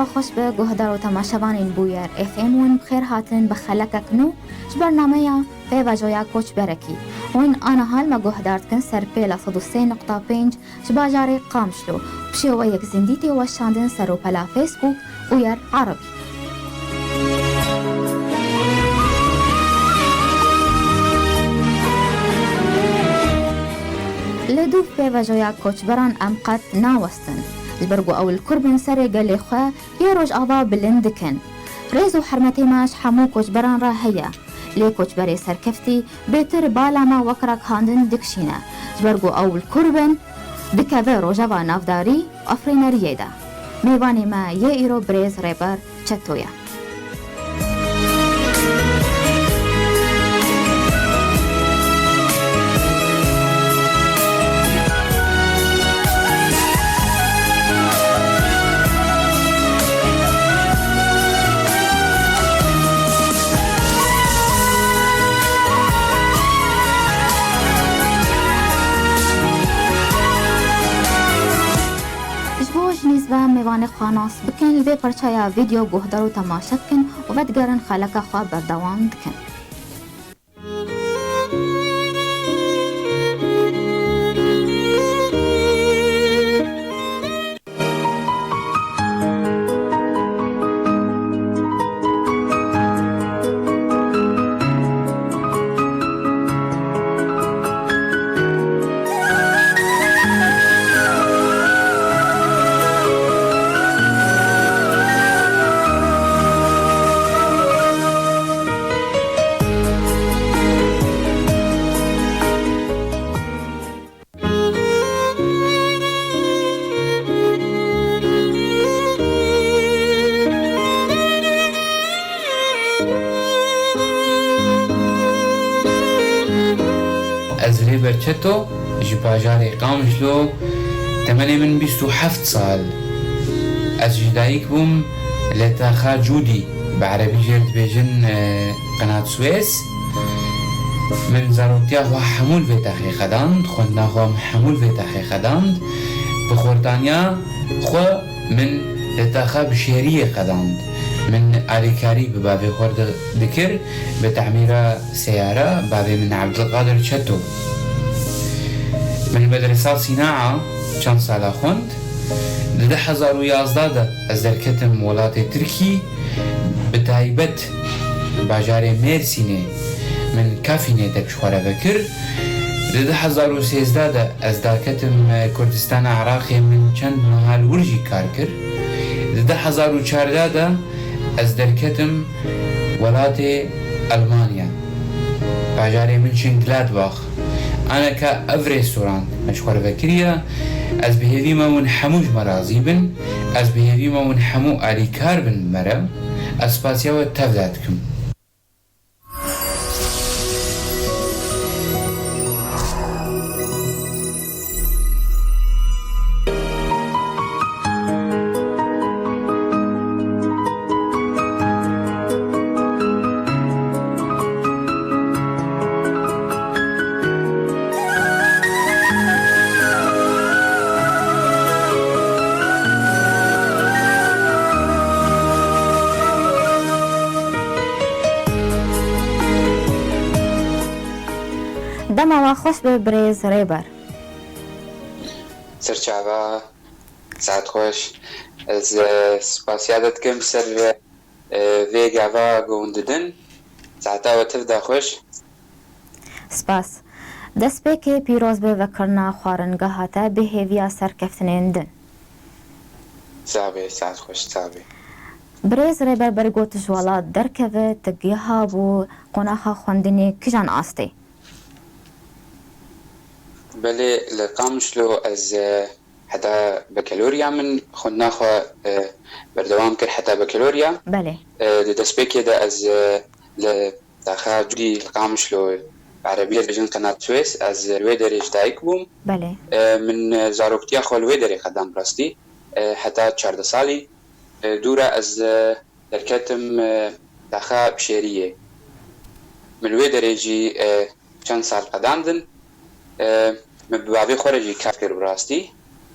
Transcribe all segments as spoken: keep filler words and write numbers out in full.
Xweş be guhdar û temaşevanên Bûyer F M, hûn bi xêr hatin bi xelekek nû ji bernameya Pêvajoya Koçberekî. Hûn aniha li me guhdar dikin ser pêla sed û sê nokta pênc ji bajarê Qamişlo, bi şêweyek zindî tê weşandin ser rûpela Facebook Bûyer Erebî. Li dûv pêvajoya koçberan em qet nawestin, ji ber ku ew li kur bin serê gelê xwe yê Rojava bilind dikin. Rêz û hurmetê me ji hemû koçberan re heye, lê koçberê serkeftî bêtir bala me wek rakhandin dikişîne, ji ber ku ew li kur bin, dikeve rojeva navdarî û afirîneriyê de. Mêvanê me yê îro birêz Rêber Çeto ye. Ji bo ji nîz ve mêvanê xwe nas bikin, li vê parçeya vîdeo guhdar û temaşe bikin û vedigerin xeleka xwe berdewam dikin. Ez Rêber Çeto, ji bajarê Qamişlo, temenê min bîst û heft sal. Ez ji dayik bûm li taxa Cûdî, bi erebî jê re dibêjin, e, Qenat Suez. Min zaroktiya xwe hemû li vê taxê xedand, xwendina xwe hemû li vê taxê xedand. Bi xortaniya xwe min li taxa bi şêriyê xedand. Min alîkarî bi bavê xwe re di-, dikir, bi temîra seyara bavê min Ebdulqadir Çeto. Min li medresa Sînaa çend sala xwend. Di du hezar û yazdeh de ez derketim welatê Tirkî, bi taybet bajarê Mêrsînê min kafînê te bi xwe re vekir. Di du hezar û sêzdeh de ez derketim Kurdistana Iraqê, min çend meha li wir jî kar kir. Di du hezar û çardeh de ez derketim welatê Elmanya, bajarê Münchengladbach. Aneka ev restorant me ji xwe re vekiriye. Ez bi hêvî me hûn hemû ji me razî bin. Ez bi hêvî me hûn hemû alîkar bin bi me re. Ez spasiya we tev de dikim. Dema we xweş be birêz Rêber. Serçava, saet xweş. Ez, e, spasiya te dikim ser, e, vê gava ku hûn didin. Saeta we tev de xweş. Spas. Destpêkê pîroz be vekirina xwaringeha te bi hêviya serkeftinên din. Sax be, saet xweş, sax be. Birêz Rêber, ber ku tu ji welat derkeve, tu giha bû qonaxa xwendinê kijan astê? Belê, li Qamişlo ez, e, heta bekeloriya min xwendina xwe, e, berdewam kir heta bekeloriya. Belê. E, di destpêkê de ez, e, li taxa Cûdî li Qamişlo, bi erebî dibêjin Qenat Suez, ez li wê derê ji dayik bûm. Belê. E, min, e, zaroktiya xwe li wê derê qedand bi rastî. E, heta çardeh salî. E, dû re ez, e, derketim, e, taxa Bişêriyê. Min wê derê jî, e, çend sal qedandin. E, min bi bavê xwe re jî kar kir bi rastî.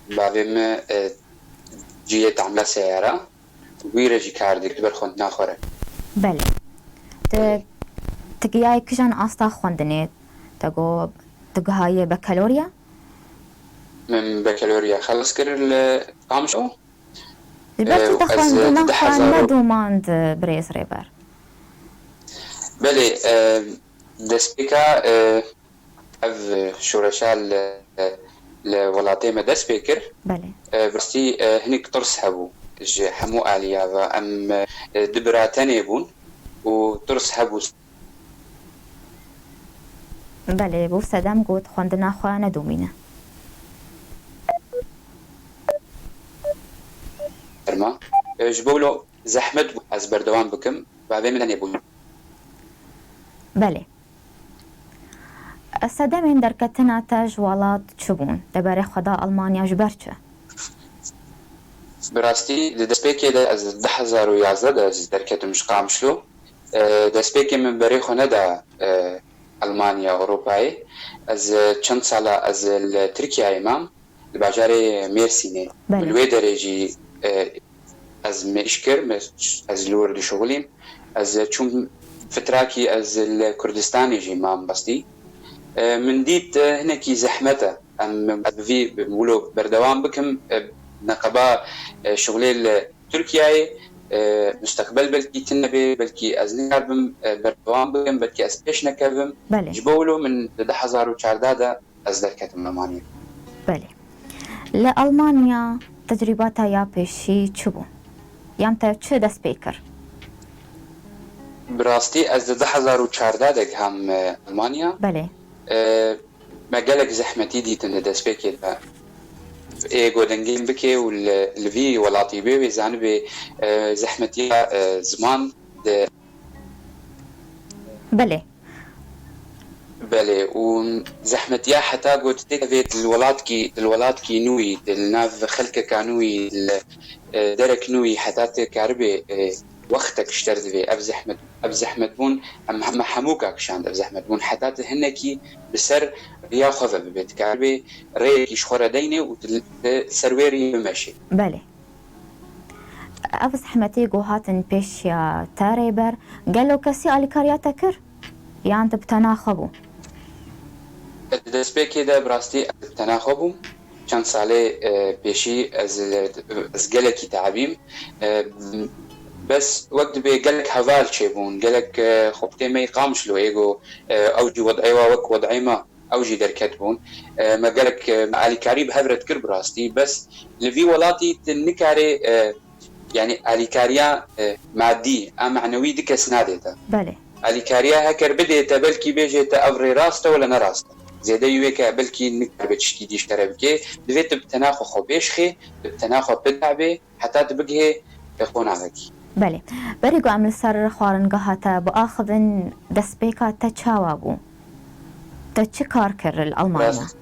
Bavê min, e, cihê tamîra seyara. wî re jî kar dikir, di ber xwendina xwe re. Belê. Tu, tu gihayî kijan asta xwendinê? Te got, tu gihayê bakalorya? Min bakalorya xelas kir li Qamişlo. Ji ber çi Ew, te ez, xwendina di xwe hezar û- nedomand, birêz Rêber? Belê, e, destpêka, e, ev şoreşa li, li welatê me dest pê kir. Belê. E, bi rastî, e, hinek tirs hebû ji hemû aliya ve. Em, e, du bira tenê bûn û tirs hebû. Belê, bo sedem got xwendina xwe nedomîne. Ferma. E, ji bo wilo zehmet bû ez berdewam bikim. Bavê min tenê bû. Belê. Sedemên derketina te ji welat çi bûn? Te berê xwe da Almanya ji ber çi? Bi rastî, di destpêkê de ez di hezar û yazdeh de ez derketim ji Qamişlo. E, destpêkê min berê xwe neda, e, Almanya, Ewropayê. Ez, e, çend sala ez li Tirkiyeyê mam, li bajarê Mêrsînê. Belê. Min wê derê jî, e, ez me îş kir, me, ez li wir dişuxulîm. Ez çûm fitrakî ez li Kurdistanê jî mam rastî. E, min dît, e, hinekî zehmet e. Em, ez bi vî, bi wilo berdewam bikim, e, neqeba, e, şuxulê li Tirkiyeyê, e, musteqbel belkî tune be, belkî ez nikaribim, e, berdewam bikim, belkî ez pêş nekevim. Belê. Ji bo wilo min di du hezar û çardeh de ez derketim Almanya. Belê. Li Almanya tecrîba te ya pêşî çi bû? Yan te çi dest pê kir? Bi rastî ez di du hezar û çardeh de giham, e, Almanya. Belê. E, me gelek zehmetî dîtin di destpêkê de. Ê ku dengê min bike û li, li vî welatî bê, wê zanibê, e, zehmetiya, e, ziman di Belê. Belê, û zehmetiya heta ku tu têkevê di welatkî, di welatkî nû yî, di li nav xelkeka nû yî, di, e, derek nû yî, heta tu karibê, e, wextek ji te re divê. Ev zehmet, ev zehmetbûn em heme hemûka kişand, ev zehmetbûn. Heta tu hinekî bi ser riya xwe ve bibê, tu karibê rêyekî ji xwe re deynê û tu li, tu ser wê rî bimeşê. Belê. Ev zehmetê ku hatin pêşiya te Rêber, gelo kesî alîkariya te kir? Yan tu bi tena xwe bû? Di destpêkê de bi rastî ez bi tena xwe bûm. Çend salê, e, pêşî ez, ez gelekî teebîm. E, bes wek dibê gelek heval çêbûn, gelek, e, xwe bi tê me yî Qamişlo, ê ku, e, ew jî wed'ê wa wek wed'ê me, ew jî derket bûn. E, me gelek, e, me alîkarî bi hev re dikir bi rastî. Bes li vî welatî tu nikarê, e, yanî alîkariya, e, madî, a manewî di kes nadê te. Belê. Alîkariya heker bidê te, belkî bêjê te ev rê rast e wele ne rast e. Zêdeyî wê ke belkî nikaribe tiştî dî ji te re bike. Divê tu bi tena xwe xwe pêş xê, tu bi tena xwe bidabê, heta tu bigihê, e, qonagekî. Belê. Berî ku em li ser xwaringeha te biaxivin, destpêka te çawa bû? Te çi kar kir li Almanya? Rast-,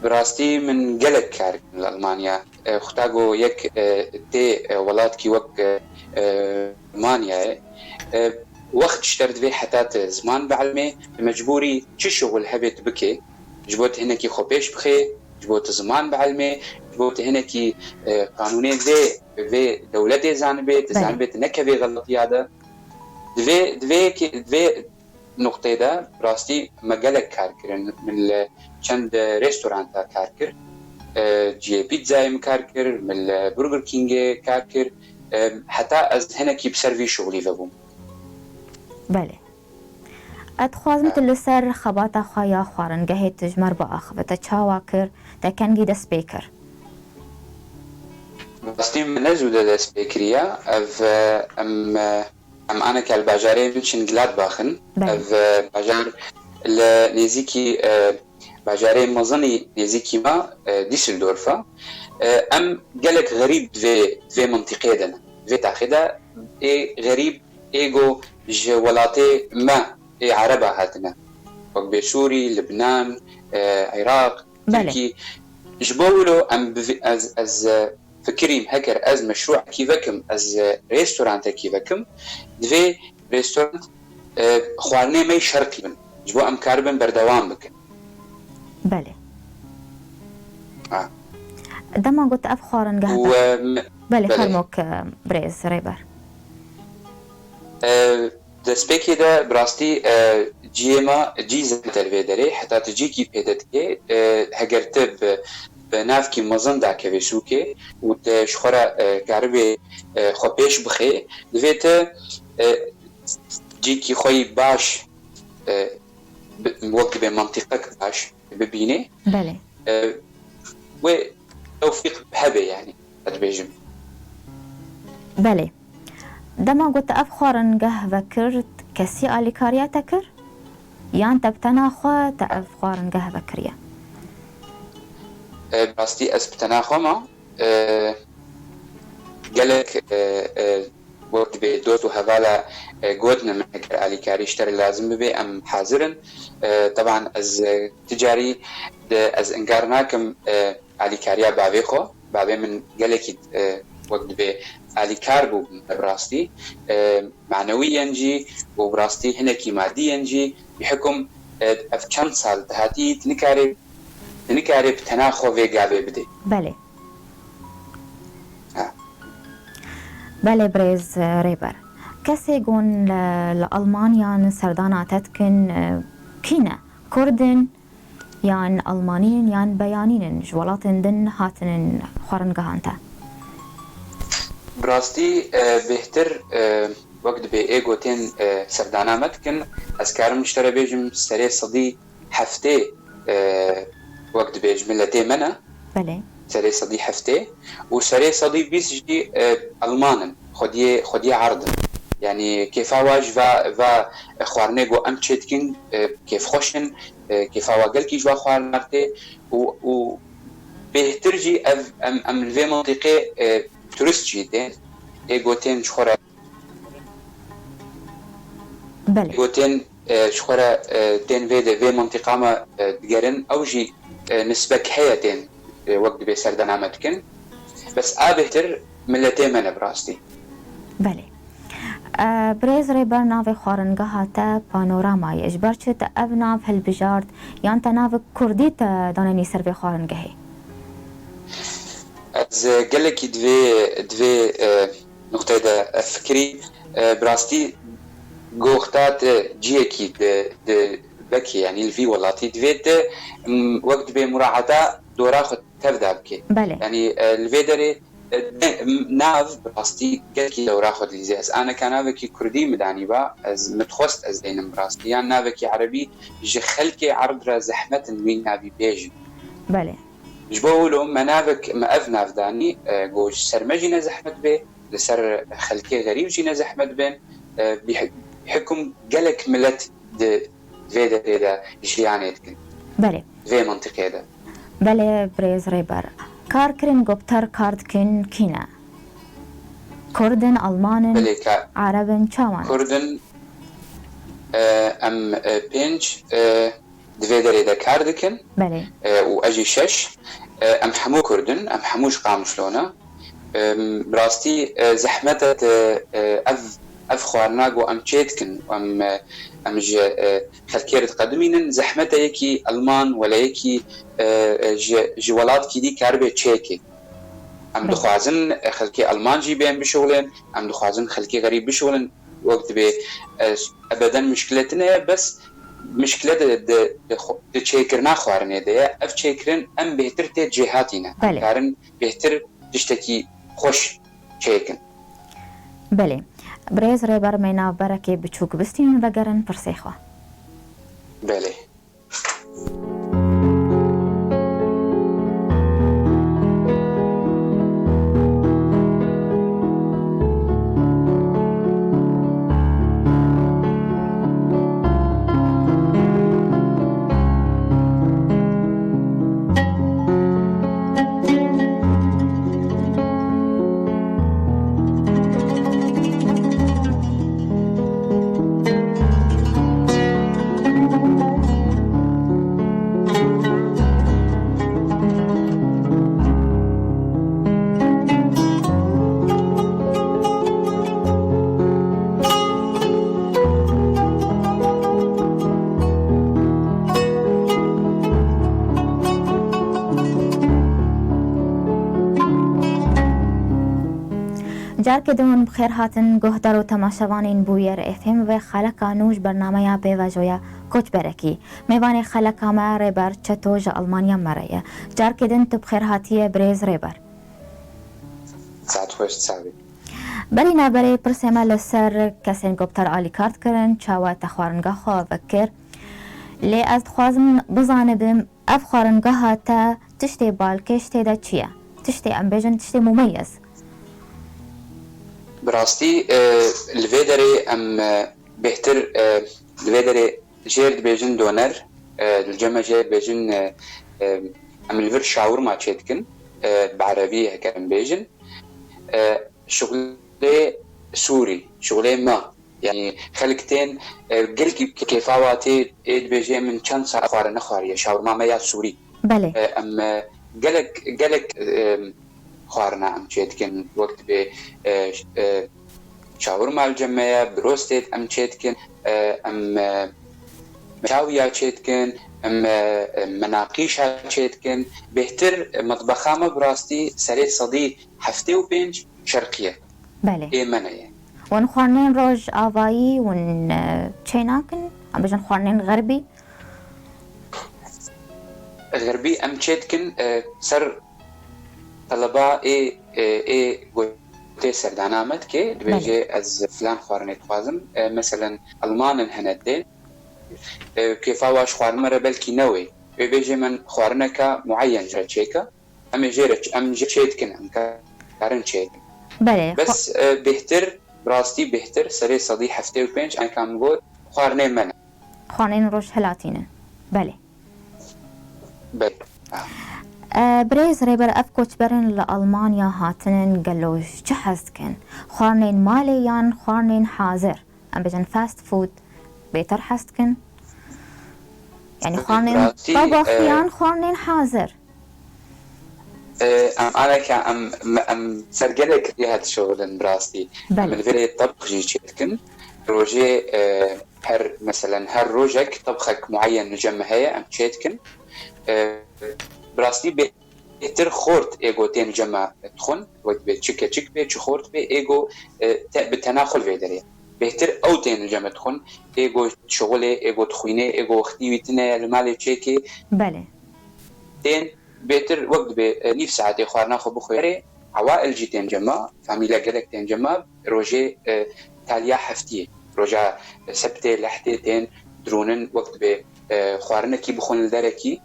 bi rastî min gelek kar kir li Almanya. E, xweta ku yek, e, tê, e, welatkî wek, e, e, Almanyayê, e, wext ji te re divê heta tu ziman bielmê, tu mecbûrî çi şixul hebe tu bikê, ji bo tu hinekî xwe pêş bixê, ji bo tu ziman bielmê, ji bo tu hinekî, e, qanûnê vê, vê dewletê zanibê, tu Belê. zanibê tu nekevê xeletiya de. Divê, divê ki, divê nuqtê de rastî me gelek kar kirin. Min li çend restoranta kar kir. E, cihê pîzzayê min kar kir, min li Burger Kingê kar kir. E, heta ez hinekî bi ser vî şixulî vebûm. Belê. Ez dixwazim tu li ser xebata xwe ya xwaringehê tu ji me re biaxive. Te çawa kir? Te kengî dest pê kir? Rastî min ne zû de dest pê kiriye. Ev, e, em, e, em aneke li bajarê Mönchengladbach in. Belê. Ev, e, bajar li nêzîkî, e, bajarê mezinî nêzîkî me, e, Düsseldorf e. E, em gelek xerîb di vê, di vê mintîqê de ne. Di vê taxê de ê xerîb ê ku ji welatê me ê Ereba hatine. Wek bê Sûrî, Libnan, e, Iraq, Belê. Tirkî. Ji bo wilo em bi vê, ez, ez, e, fikirîm heker ez meşrûekî vekim, ez, e, restorantekî vekim, divê restorant, e, xwarinê me yî şerqî bin. Ji bo em karibin berdewam bikin. Belê. Ha. Dema got ev xwaringeh Û, te e, me- Belê, Belê. Her mok, e, birêz Rêber. E, destpêkê de bi rastî, e, ciyê me cî zehmet e li vê derê. Heta tu cîkî pêde dikê, e, heger tu bi, bi navkî mezin dakevê sûkê û tu ji xwe re, e, karibê, e, xwe pêş bixê, divê tu, e, cîkî xwe yî baş, e, bi, wek dibê mentiqek baş bibînê. Belê. E, wê tewfîq hebe, yanî, ez dibêjim. Belê. Dema ku te ev xwaringeh vekir, kesî alîkariya te kir? Yan te bi tena xwe te ev xwaringeh vekiriye? E, bi rastî ez bi tena xwe me. E, gelek, e, e, wek dibê dost û hevala, e, gotin min, heger alîkarî ji te re lazim bibe, em hazir in. E, teban ez, e, ti carî de ez inkar nakim, e, alîkariya bavê xwe. Bavê min gelekî, e, wek dibê alîkar bû bi rastî. E, manewî yên jî û bi rastî hinekî madî yên jî, bi hikum, e, ev çend sal dihatî, tu nikarê, tu nikarê bi tena xwe vê gavê bidê. Belê. Ha. Belê birêz, e, Rêber. Kesê gon li, li Almanya serdana te dikin, e, kî ne? Kurd in, yan Almanî nin, yan beyanî nin, ji welatên din hatinin xwaringehan te? Bi rastî, e, bêhtir, e, wek dibê ê gotên, e, serdana me dikin, ez karim ji te re bêjim serê sedî heftê, e, wek dibê ji miletê me ne. Belê. Serê sedî heftê û serê sedî bîst jî, e, Alman in. Xwediyê, xwediyê erd in. Yanî kêfa wa ji va, va xwarinê ku em çê dikin, e, kêfxweş in, e, kêfa wa gelkî ji va xwarina tê û, û bêhtir jî ev, em, em li vê mintîqê, e, turist jî tên. Ê gotên ji xwe re Belê. Gotên, e, ji xwe re, e, tên vê de, vê mintîqa me, e, digerin, ew jî, e, nisbek heye tên, e, wek dibê serdana me dikin. Bes a bêhtir miletê me ne bi rastî. Belê. E, birêz Rêber, navê xwaringeha te Panorama ye. Ji ber çi te ev nav hilbijart, yan te navê kurdî te danenî ser vê xwaringehê? Ez, e, gelekî divê, divê, e, nuqteyê de, e, fikirî, e, bi rastî goxta te ciyekî di, di vekî, yanî li vî welatî divê te, m, wek dibê muraeta dora xwe tevda bike. Belê. Yanî, e, li vê derê, e, ne, m, nav bi rastî gelkî dewra xwe dilîze. Ez aneka navekî kurdî min danîba, ez min dixwest ez deynim bi rastî. Yan navekî erebî ji xelkê erd re zehmet in wî navî bêjin. Belê. Ji bo wilo me navek, me ev nav danî, e, ku ji ser me jî ne zehmet bê, li ser xelkê xerîb jî ne zehmet bên, e, bi hi-, hikum gelek milet di vê derê de jiyanê dikin. Belê. Vê mintiqê de. Belê, birêz Rêber. Kar kirin ku bi te re kar dikin kî ne? Kurd in, Alman in, Belê, ka-, Ereb in, çawan? Kurd in, e, em, e, pênc, e, di vê derê de kar dikin. Belê. E, û ez jî şeş. E, em hemû Kurd in, em hemû ji Qamişlo ne. E, bi rastî, e, zehmet e, e, ev, ev xwarina ku em çê dikin, em, e, em ji, e, xelkê re diqedimînin, zehmet e yekî Alman wele yekî, e, e, ji, ji welatkî dî karibe çêke. Em Belê. Dixwazin, e, xelkê Alman jî bên bişuxulên, em dixwazin xelkê xerîb bişuxulin, wek dibê, e, ebeden mişkile tune ye, bes mişkile di, di, di xwe, di çêkirina xwarinê de ye. Ev çêkirin em bêhtir tê cêhatî ne. Em Belê. Karin bêhtir tiştekî xweş çêkin. Belê. Birêz Rêber, me navberekê biçûk bistînin, vegerin pirsê xwe. Belê. Carkê din bi xêr hatin guhdar û temaşevanên Bûyer F M ve xeleka nû ji bernameya pêvajoya koçberekî. Mêvanê xeleka me Rêber Çeto ji Almanya me re ye. Carkê din tu bi xêr hatiye birêz Rêber. Saet xweş, çavê. Berî naberê pirsê me li ser kesên ku bi te re alîkar dikirin, çawa te xwaringeha xwe vekir. Lê ez dixwazim bizanibim, ev xwaringeha te tiştê balkêş tê de çi ye? Tiştê, em bêjin, tiştê mumeyez. Bi rastî, e, li vê derê em, e, bêhtir, e, li vê derê jêr dibêjin doner, e, li cem me jêr dibêjin, e, e, em li vir şawirma çêdikin, e, bi erebî heke em bêjin. E, şixulê Sûrî, şixulê me. Yani xelk tên, e, gelkî kêfa wa tê, ê dibêje min çend saet xware nexwariye, şawirma me ya Sûrî. Belê. E, em, e, gelek, gelek, e, xwarina em çêdikin, wek dibê, e, e, şawirma li cem me ye, brostêt em çêdikin, e, em, e, meşawiya çêdikin, em, e, e, menaqîşa çêdikin. Bêhtir, e, mitbexa me bi rastî serê sedî heftê û pênc şerqî ye. Belê. Ê me ne ye. Wan xwarinên rojavayî wan, e, çê nakin? Em bêjin xwarinên xerbî? Xerbî em çê dikin, e, ser teleba ê, e, ê gotê serdana me dike, dibêje, belê, ez filan xwarinê dixwazim. E, meselen, Alman in hene dê, e, kêfa wa ji xwarina me re belkî ne wê. Wê bêje min xwarineka muayyen ji re çêke. Em ê jê re ç-, em jê çê dikin, em karin çê dikin. Belê, bes, xwe- e, bêhtir, bi rastî bêhtir, serê sedî heftê û pênc, em ka min got, xwarinê me ne. Xwarinên rojhilatî ne. Belê. Belê. E, birêz Rêber, ev koçberên li Almanya hatinin, gelo ji çi hez dikin? Xwarinên malê yan xwarinên hazir? Em bêjin fast food, bêhtir hez dikin? Yani xwarinên, rastî, tebax, e, yan xwarinên hazir? E, em aneke em, em ser gelek rêya dişixulin bi rastî. Belê. Em li vê rê tebx jî çêdikin. Rojê, e, her, meselen, her rojek tebxek muayyen li cem me heye, em çêdikin. E, bi rastî bê-, bêhtir xort ê gotên cem me dixwin, wek dibê çi keçik bê, çi xort bê, ê go, e, te, bi tena xwe li vê derê. Bêhtir ew tên li cem me dixwin, ê go şixulê, ê go dixwînê, ê go wextî wî tune ye, li malê çêkê. Belê. Tên bêhtir wek dibê, e, nîv saetê xwarina xwe bixwêrê, ewail jî tên cem me, famîle gelek tên cem me, rojê, e, taliya heftiyê, roja, e, sebtê, lehtê tên dirûnin, wek dibê, e, xwarinekî bixwin li derekî,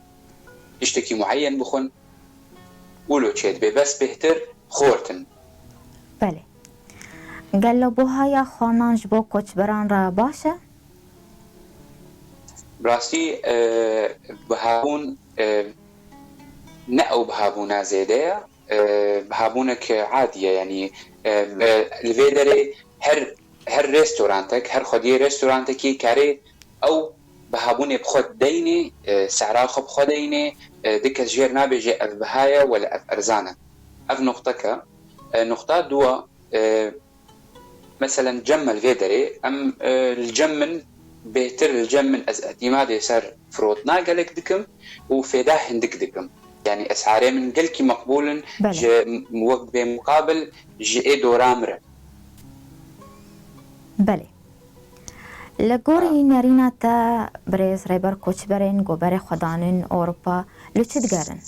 tiştekî muayyen bixwin, wilo çê dibe, bes bêhtir xort in. Belê. Gelo buhaya xwarinan ji bo koçberan re baş e? Bi rastî, e, bihabûn, e, ne ew bihabûna zêde ye, e, bihabûnek adî ye, yanî, e, e, li vê derê her, her restorantek, her xwediyê restorantekî karê ew bihabûnê bi xwe deynê, e, sehra xwe bi xwe deynê, e, di kes jêr nabêje ev biha ye wele ev erzan e. Ev nuqteke. E, nuqta dua, e, meselen cem me li vê derê, em, e, li cem min, bêhtir li cem min ez îtîmadê ser firotina gelek dikim û fêda hindik dikim. Yani esarê min gelkî meqbûl in, belê, ji m-, wek bê muqabil ji ê dora min re. Belê. Li gorî, ha, nerîna te, birêz Rêber, koçberên ku berê xwe danin Ewropa li çi digerin?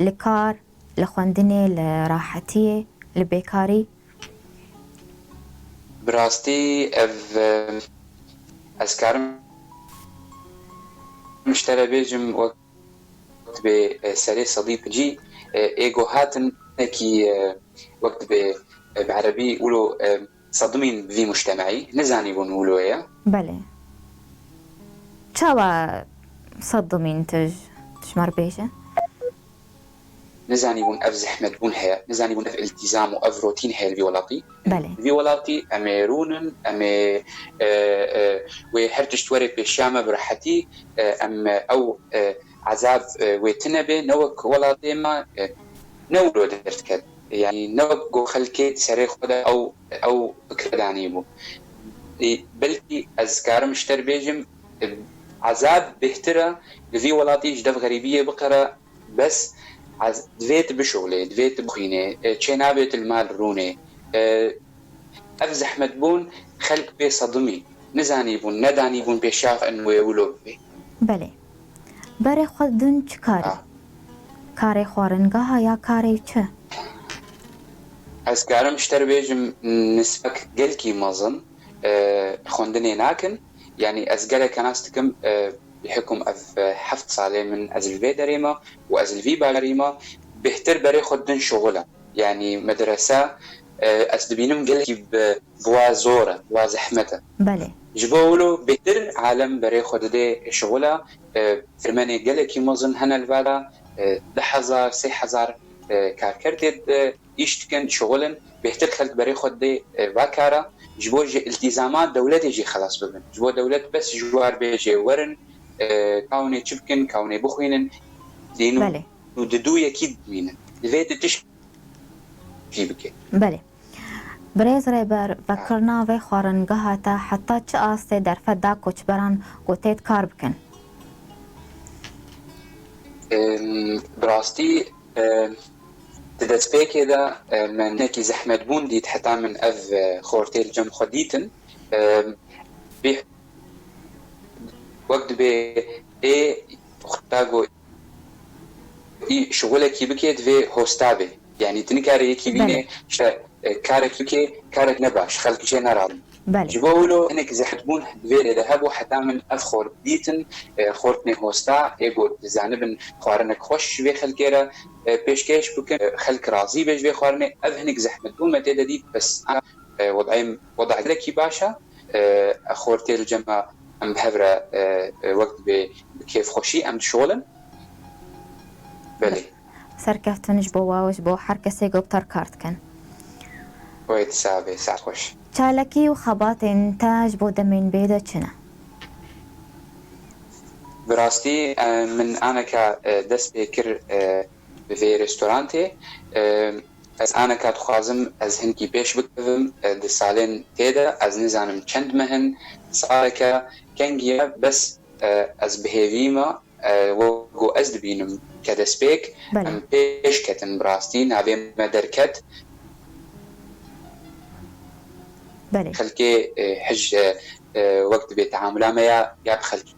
Li kar, li xwendinê, li rahetiyê, li bêkarî? Bi rastî ev, e, ez karim ji te re bêjim, wek dibê, e, serê sedî pêncî, e, ê ku hatin hinekî, e, wek dibê, e, bi erebî wilo, e, sedimîn bi vî mujtemeî, nizanîbûn wilo ye. Belê. Çawa sedimîn tu ji, tu ji me re bêje? Nizanîbûn ev zehmetbûn heye, nizanîbûn ev îltîzam û ev rotîn heye li vî welatî. Belê. Li vî welatî em ê rûnin, em ê, e, e, wê her tişt were pêşiya me bi rehetî, e, em, e, ew, e, ezab, e, wê tune bê, ne wek welatê me, e, ne wilo derdiket. Yani ne wek ku xelkê di serê xwe de ew, ew fikre danîbû. E, belkî ez karim ji te re bêjim, e, ezab bêhtir e li vî welatî ji dev xerîbiyê biqere, bes ez, divê tu bişuxulê, divê tu bixwînê, e, çê nabê tu li mal rûnê. E, ev zehmetbûn xelk pê sedimî. Nizanîbûn, nedanîbûn pêşiya xwe in wê wilo bibê. Belê. Berê xwe din çi karî? Ha. Karê xwaringeha ya karê çi? Ez karim ji te re bêjim, nisbek gelkî mezin, e, xwendinê nakin. Yanî ez gelek nas dikim, e, bi hikum ev, e, heft salê min ez li vê derê me û ez li vî bajarî me, bêhtir berê xwe din şixul e. Yanî medrese, e, ez dibînim gelekî bi, bi wa zor e, bi wa zehmet e. Belê. Ji bo wilo bêhtir alem berê xwe didê şixula, e, firmenê gelekî mezin hene li vada, e, du hezar, sê hezar, e, karker tê, e, îş dikin, şixulin, bêhtir xelk berê xwe didê, e, va kara, ji bo ji îltîzama dewletê jî xelas bibin. Ji bo dewlet bes ji war bêjê werin, e, ka hûnê çi bikin, ka hûnê bixwînin, dîn û Belê. û di dû yekî dimînin. Divê tu tişt jî bike. Belê. Birêz Rêber, vekirina vê xwaringeha te heta çi astê derfet da koçberan ku tê di kar bikin? Em, bi rastî, em, di destpêkê de, em, min hinekî zehmetbûn dît heta min ev, e, xortê li cem xwe dîtin. Em, bê wek dibê ê xwe da go î şixulekî bike divê hosta be. Yanî tu nikarî yekî bînê Belê. işte, e, karekî bike, karek ne baş, xelk jê nerazin. Belê. Ji bo wilo hinek zehmetbûn di vê rê de hebû heta min ev xort dîtin, e, xortnê hosta, ê got dizanibin xwarinek xweş ji vê xelkê re, e, pêşkêş bikin, e, xelk razî be ji vê xwarinê. Ev hinek zehmetbûn me tê de dît, bes, e, wedayê, weda gelekî baş e. E, xortê li cem me em bi hev re, e, e, wek dibê bi kêfxweşî em dişolin. Belê. Serkeftin ji bo we û ji bo her kesê ku bi te re kar dikin. Wê di sax be, saet xweş. Çalakî û xebatên te ji bo demên bê de çi ne? Bi rastî, e, min aneka, e, dest pê kir, e, bi vê restorantê. E, ez aneka dixwazim ez hinkî pêş bikevim, e, di salên tê de, ez nizanim çend meh in, saleke, kengî ye, bes, e, ez bi hêvî me, e, wek ku ez dibînim ke destpêk, Belê. em pêş ketin bi rastî, navê me derket. Belê. Xelkê, e, hij, e, e, wek dibê teamula me ya, ya bi xelkê.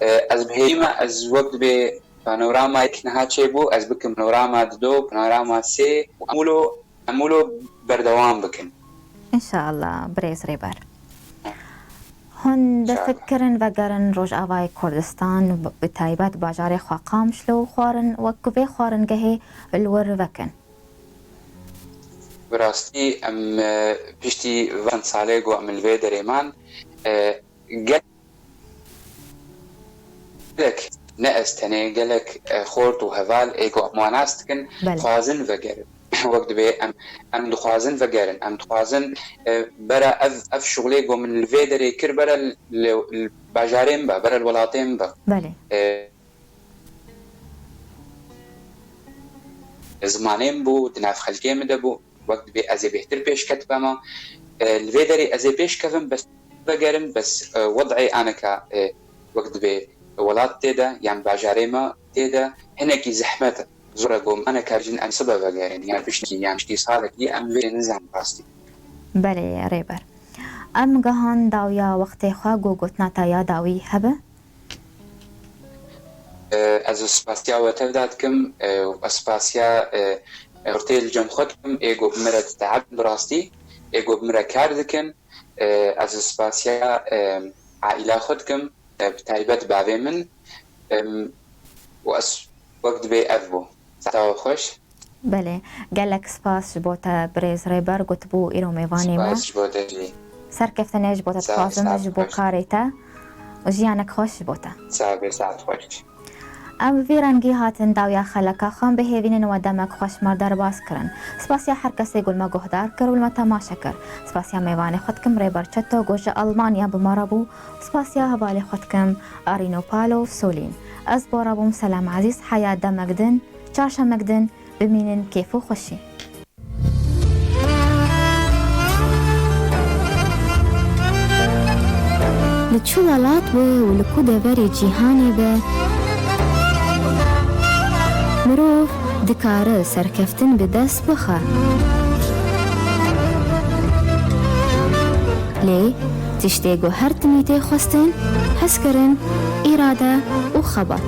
E, ez bi hêvî me, ez wek dibê panoramayek niha çêbû, ez bikim panorama dido, panorama sê û em wilo, em wilo berdewam bikin. Înşallah, birêz Rêber. Hûn Înşallah. dest pê kirin vegerin Rojavayê Kurdistan, bi taybet bajarê xwe Qamişlo û xwarin, wek ku vê xwaringehê li wir vekin. Bi rastî em, e, piştî van salê ku em li vê derê man, e, gelek, ne ez tenê, gelek, e, xort û heval ê ku em wan nas dikin, Belê. dixwazin vegerin. Wek dibê em, em dixwazin vegerin, em dixwazin, e, bera ev, ev şixulê ku min li vê derê kir, bera li, li bajarê min be, bera li welatê min be. Belê. E, zimanê min bû, di nav xelkê min de bû, wek dibê ez ê bêhtir pêş ketibema. E, li vê derê ez ê pêş kevim, bes vegerim, bes, e, wed'ê aneka, e, wek dibê welat tê de, yan bajarê me tê de, hinekî zehmet e. Zor e ku em aneka jin em sibe vegerin, yan piştî, yan piştî salekî em vê nizan rastî. Belê, Rêber. Em gihan dawiya wextê xwe ku gotina te ya dawî hebe? E, ez spasiya we tev de dikim, e, û ez spasiya, e, e, ortê li cem xwe dikim, ê ku bi min re diteebin bi rastî, ê ku bi min re kar dikin, e, ez spasiya, e, aîla xwe dikim, e, bi taybet bavê min, em, û ez wek dibê ev bû. Saeta we xweş. Belê, gelek spas ji bo te birêz Rêber, gotibû îro mêvanê me. Spas ji bo te jî. Serkeftinê ji bo te Sağ ol, dixwazim, sağ ol, ji bo hoş. karê te û jiyanek xweş ji bo te. Sağ ol, sağ ol, hoş. Em bi vî rengî hatin dawiya xeleka xwe, em bi hêvî nin we demek xweş me re derbas kirin. Spasiya her kesê ku li me guhdar kir û li me temaşe kir. Spasiya mêvanê xwe dikim Rêber Çeto ku ji Almanya bi me re bû. Spasiya hevalê xwe dikim Arîno Palo û Solîn. Ez Bora bûm, Selam Ezîz, heya demek din, çarşemek din, bimînin kêf û xweşî. Li çi welat be û li ku deverê cîhanê be, mirov dikare serkeftin bi dest bixe. Lê tiştê ku her timî tê xwestin, hezkirin, îrade û xebat.